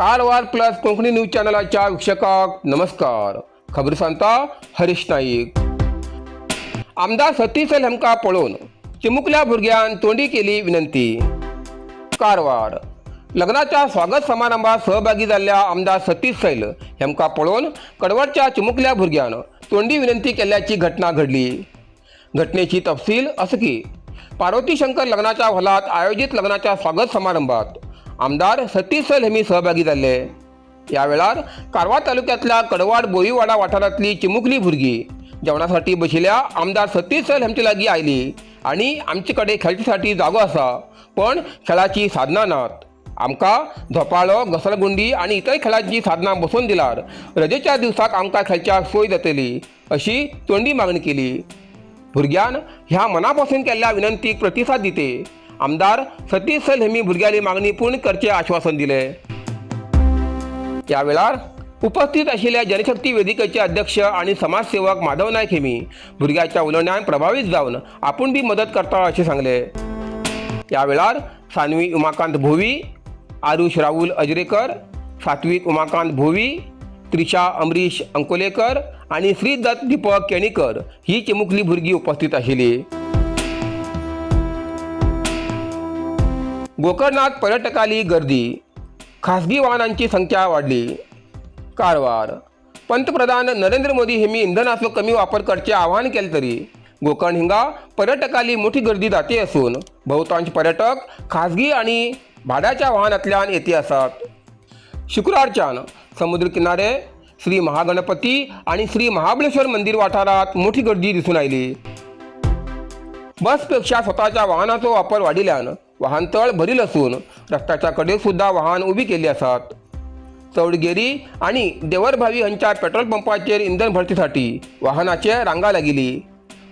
Karwar plus Konkani news चॅनलाच्या वीक्षकांक नमस्कार. खबर सांगता हरीश नाईक. आमदार सतीश सैल हांकां पळोवन चिमुकल्या भुरग्यान तोंडी केली विनंती. कारवार लग्नाच्या स्वागत समारंभात सहभागी जाल्ल्या आमदार सतीश सैल हांकां पळोवन कडवटच्या चिमुकल्या भुरग्यान तोंडी विनंती केल्ल्याची घटना घडली. घटनेची तपशील असं की पार्वती शंकर लग्नाच्या हॉलात आयोजित लग्नाच्या स्वागत समारंभात आमदार सतीश सैल हेमी सहभागी जाल्ले. या वेळार कारवार तालुक्यातल्या कडवाड बोरीवाडा वाठारांतली चिमुकली भुरगी जेवणासाठी बशिल्ल्या आमदार सतीश सैल हांचे लागीं आयली आनी आमचे कडेन खेळचे जागो आसा पण खेळाची साधनां नात, आमकां झोपाळो, घसरगुंडी आनी इतर खेळांची साधनां बसोवन दिल्यार रजेच्या दिवसाक आमकां खेळच्याक सोय जातली अशी तोंडी मागणी केली. भुरग्यान ह्या मनापासून केल्ल्या विनंतीक प्रतिसाद दिते आमदार सतीश सैल हेमी भुरग्याली मागणी पूर्ण करचे आश्वासन दिले. या वेळार उपस्थित आशिल्ल्या जनशक्ती वेदिकेचे अध्यक्ष आणि समाजसेवक माधव नायक हेमी भुरग्याच्या उलोवण्यान प्रभावीत जावन आपूण बी मदत करता अशें सांगले. या वेळार सानवी उमाकांत भोवी, आरुष राहुल अजरेकर, सात्विक उमाकांत भोवी, त्रिशा अमरीश अंकोलेकर आणि श्री दत्त दीपक केणीकर ही चिमुकली भुरगीं उपस्थित आशिल्ली. गोकर्णात पर्यटकाली गर्दी, खासगी वाहनांची संख्या वाढली. कारवार पंतप्रधान नरेंद्र मोदी हेमी इंधनाचो कमी वापर करचे आवाहन केले तरी गोकर्ण हिंगा पर्यटकाली मोठी गर्दी जाते असून बहुतांश पर्यटक खासगी आणि भाड्याच्या वाहनांतल्यान येते आसात. शुक्रारच्यान समुद्र किनारे श्री महागणपती आणि श्री महाबळेश्वर मंदिर वाठारात मोठी गर्दी दिसून आयली. बसपेक्षा स्वतःच्या वाहनाचो वापर वाडिल्ल्यान वाहनतळ भरील असून रस्त्याच्या कडेक सुद्धा वाहन उबी केल्ली आसात. चौडगेरी आणि देवरभावी हांच्या पेट्रोल पंपाचेर इंधन भरतीसाठी वाहनाचे रांगा लागिल्ली.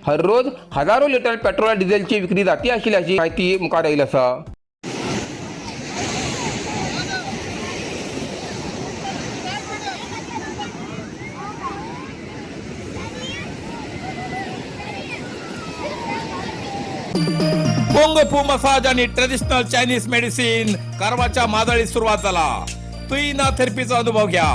हररोज हजारो लिटर पेट्रोल डिझेलची विक्री जाती आशिल्ल्याची माहिती मुखार आयिल्ली आसा. कोंगफू मसाज आणि ट्रेडिशनल चायनीज मेडिसिन कारवारच्या मादळीत सुरुवात झाला. तुईना थेरपीचा अनुभव घ्या.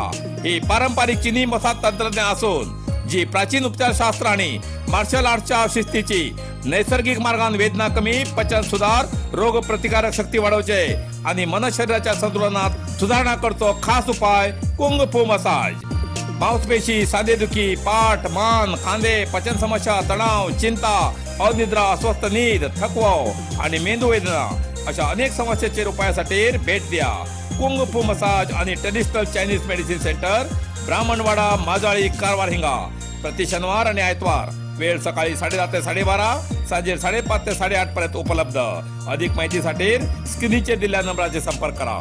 ही पारंपरिक चिनी मसाज तंत्रज्ञान असून जी प्राचीन उपचारशास्त्र आणि मार्शल आर्टच्या शिस्तीची नैसर्गिक मार्गान वेदना कमी, पचन सुधार, रोग प्रतिकारक शक्ती वाढवचे आणि मन शरीराच्या संतुलनात सुधारणा करतो खास उपाय कुंगफू मसाज. मांसपेशी, सांधेदुखी, पाठ, मान, खांदे, पचन समस्या, तणाव, चिंता, अनिद्रा, अस्वस्थ नीद, थकवा आणि मेंदू वेदना अशा अनेक समस्यांचे उपायासाठी भेट द्या कुंग फू मसाज आणि traditional Chinese medicine centre, Brahmanwada, Majali, Karwar हिंगा. प्रति शनिवार आणि आयतवार वेळ सकाळी 10:30 ते 12:30, सांजे 5:30 ते 8:30 पर्यंत उपलब्ध. अधिक माहितीसाठी स्क्रीनचे दिलेल्या नंबराचे संपर्क करा.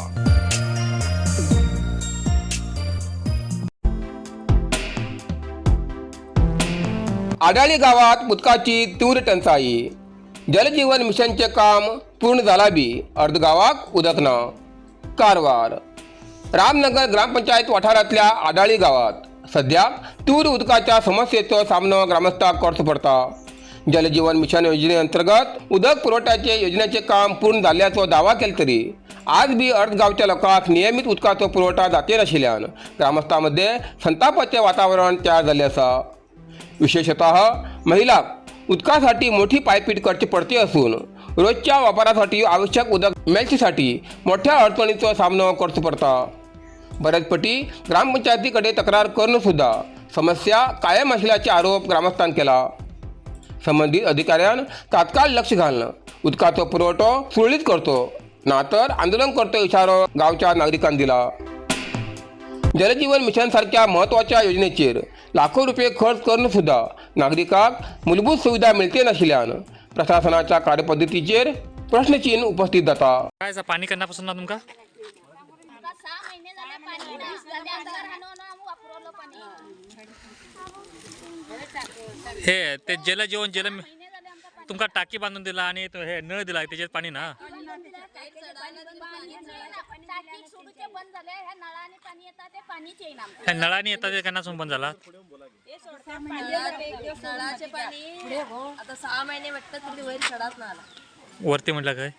आडाळी गावात उदकाची तीव्र टंचाई, जलजीवन मिशनचे काम पूर्ण जाला बी अर्द गावाक उदक ना. कारवार रामनगर ग्रामपंचायत वाठारांतल्या आडाळी गावात सध्या तीव्र उदकाच्या समस्येचो सामनो ग्रामस्थांक करचो पडटा. जलजीवन मिशन योजने अंतर्गत उदक पुरवठ्याचे योजनेचे काम पूर्ण जाल्ल्याचो दावा केला तरी आज बी अर्द गांवच्या लोकांक नियमीत उदकाचो पुरवठा जाते नाशिल्ल्यान ग्रामस्थां मदें संतापाचें वातावरण तयार जाल्लें आसा. विशेषतः महिला उदकासाठी मोठी पायपीट करची पडते असून रोजच्या वापरासाठी आवश्यक उदक मेळचेसाठी मोठ्या अडचणीचो सामनो करचो पडता. बऱ्याच पटी ग्रामपंचायतीकडे तक्रार करून सुद्धा समस्या कायम असल्याचे आरोप ग्रामस्थान केला. संबंधित अधिकाऱ्यान तात्काळ लक्ष घालणं उदकाचो पुरवठो सुरळीत करतो ना तर आंदोलन करतो इशारो गावच्या नागरिकांनी दिला. जलजीवन मिशन सारख्या म्हत्वाच्या योजनेचेर लाखो रुपये खर्च करून सुद्धा नागरिकांक मूलभूत सुविधा मिळते नाशिल्ल्यान प्रशासनाच्या कार्यपद्दतीचेर प्रश्नचिन्ह उपस्थित जाता. काय आसा, पाणी केन्ना पासून ना तुमकां? 6 महिने झाले पाणी ना. आता वापरलं पाणी. हे ते जल जीवन जल महिने झाले आमका पाणी. तुमकां टाकी बांदून दिला आणि तो हे नळ दिला, तेजेर पाणी ना? पाणी टाकी सोडूचे बंद झाले. ह्या नळाने पाणी येतात, ते पाणीच येईना आमकां. हे नळांनी येता ते केन्नासून बंद जाला? नळाचे पाणी आता 6 महिने वाटतं तिकडे वयर चढाच ना आला. वरती म्हटलं काय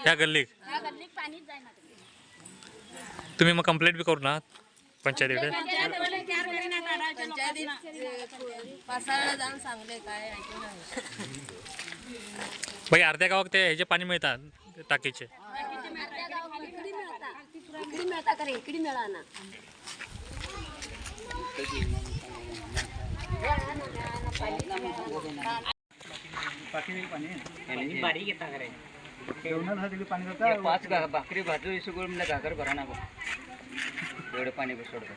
ह्या गल्लीक? ह्या गल्लीक पाणीच जायना तिकडे. तुम्ही मग कंप्लेंट बी करू ना पंचायतीकडे? पंचायतीत पाच सहा वेळा जाऊन सांगले, काय ऐकून नाही. बाई, अर्ध्या गावात ते ह्याचे पाणी मिळतात टाकीचे. इकडे मिळता, इकडे मिळता खरं, इकडे मिळाना. पाच भाकरी भाजू सगळं म्हणलं, घागर भरा ना बघ, एवढं पाणी सोडतं.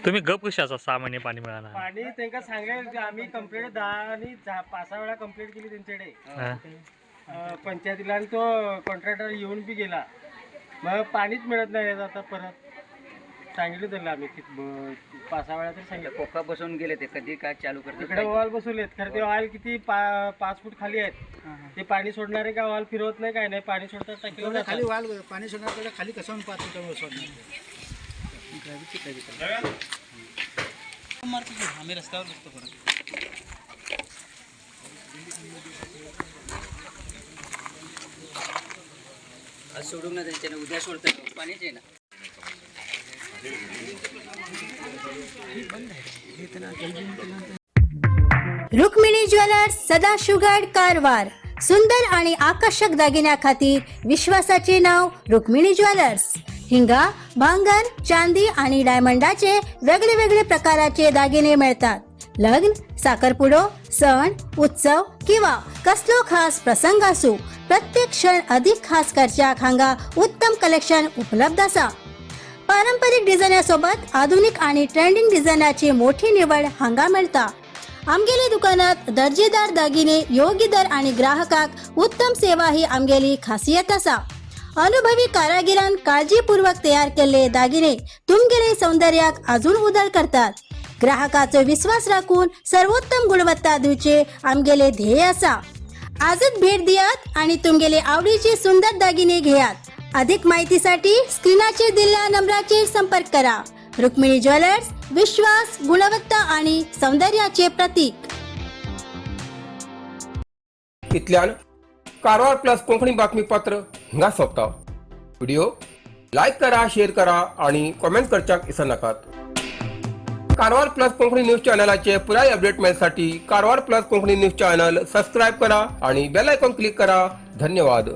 तुम्ही गप कशी असा, 6 महिने पाणी मिळालं? पाणी तांकां सांगले आम्ही, कंप्लेंट 10 आणि पाच सहा वेळा कंप्लेंट केली त्यांच्याकडे हा. पंचायतीला आणि तो कॉन्ट्रॅक्टर येऊन बी गेला, मग पाणीच मिळत नाही आता परत. सांगितलं त्यांना आम्ही की पाच सहा वेळा तरी सांगितलं. कोका बसवून गेले, ते कधी काय चालू करतात. इकडे ऑल बसवलेत खरं, ते ऑइल किती 5 फूट खाली आहेत. ते पाणी सोडणारे का ऑल फिरवत नाही, काय नाही, पाणी सोडतात टाकीला जातात. खाली वाल पाणी सोडणार, खाली कसं 5 फुटावर सोडणार? आज सोडून ना त्यांच्याने, उद्या सोडतात, पाणीच आहे ना. रुक्मिणी ज्वेलर्स, सदाशिवगड, कारवार. सुंदर आणि आकर्षक दागिन्याखातीर विश्वासाचे नाव रुक्मिणी ज्वेलर्स. हिंगा भांगर, चांदी आणि डायमंडाचे वेगळे वेगळे प्रकाराचे दागिने मिळतात. लग्न, साखरपुडो, सण उत्सव किंवा कसलो खास प्रसंग असू, प्रत्येक क्षण अधिक खास करच्याक हांगा उत्तम कलेक्शन उपलब्ध असा. पारंपरिक डिझायनासोबत आधुनिक आणि ट्रेंडिंग डिझायनाची मोठी निवड हांगा मिळता. आमगेले दुकानात दर्जेदार दागिने योग्य दर आणि ग्राहकाक उत्तम सेवा ही आमगेली खासियत असा. अनुभवी कारागिरान काळजीपूर्वक तयार केले दागिने तुमगेले सौंदर्याक अजून उदळ करतात. ग्राहकाचो विश्वास राखून सर्वोत्तम गुणवत्ता दिवचे आमगेले ध्येय असा. आजच भेट दियात आणि तुमगेले आवडीचे सुंदर दागिने घेयात. अधिक माहितीसाठी स्क्रीनाचेर दिलेल्या नंबराचेर संपर्क करा. रुक्मिणी ज्वेलर्स, विश्वास, गुणवत्ता आणि सौंदर्याचे प्रतीक. इतल्यान कारवार प्लस कोंकणी बातमीपत्र हिंगा सोंपता. व्हिडिओ लायक करा, शेअर करा आणि कॉमेंट करच्याक विसरनाकात. कारवार प्लस कोंकणी न्यूज चॅनलाचे पुराय update मेळसाठी Karwar plus Konkani news channel subscribe करा आणि बेल आयकॉन क्लिक करा. धन्यवाद.